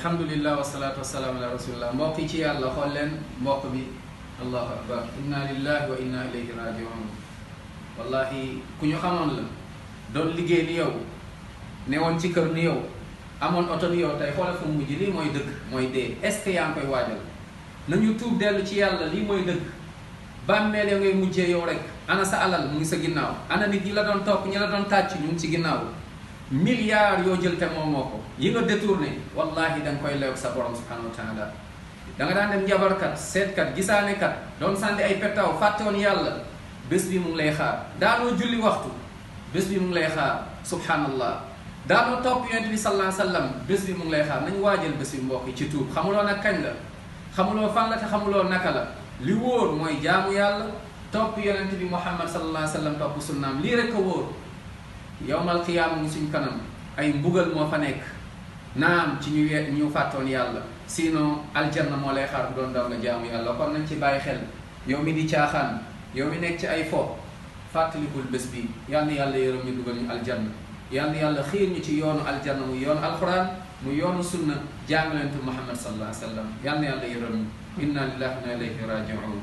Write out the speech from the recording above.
alhamdulillah wasalaatu wasalaamu ala rasulillah mbokk yi ci yàlla xool leen mbokk bi allahu akbar inna lillahi wa inna ilayhi rajiun wallahi ku ñu xamoon la doon liggéey ni yow ne woon ci kër ni yow amoon oto ni yow tey xoolal fu mu mujj lii mooy dëgg mooy dee est-ce que yaa ngi koy waajal nañu tuub dellu ci yàlla lii mooy dëgg bàmmeel ya ngay mujjee yow rek ana sa alal mu ngi sa ginnaaw ana nit ñi la doon topp ñi la doon tàcc ñu ngi ci ginnaaw milliards yoo jël te moom moo ko yi nga détourné wallahi da nga koy leew sa borom subhanahu wa taala da nga daan dem njabarkat seetkat gisaanekat doon sànni ay pettaaw fàttewoon yàlla bés bi mu ngi lay xaar daanoo julli waxtu bés bi mu ngi lay xaar subhanallah daanoo topp yonent bi sallallahu alayhi wa sallam bés bi mu ngi lay xaar nañu waajal bés bi mbokk yi ci tuub xamuloo nag kañ la xamuloo fan la te xamuloo naka la li wóor mooy jaamu yàlla topp yonent bi muhammad sallallahu alayhi wa sallam topp sunnaam lii rek a wóor yowmal qiyaama ngi suñ kanam ay mbugal moo fa nekk naam ci ñu fàttoon yàlla sinon aljanna moo lay xaar bu doon daw nga jaamu yàlla kon nañ ci bàyyi xel yow mi di caaxaan yow mi nekk ci ay fo fàttalikul bés bi yal na yàlla yërëm ñu dugal ñu aljanna yal na yàlla xiir ñu ci yoonu aljanna mu yoonu alquran mu yoonu sunna jàngalentu muhammad sallallahu alayhi wa sallam yal na yàlla yërëm ñu inna lillahi wa inna ilayhi rajiun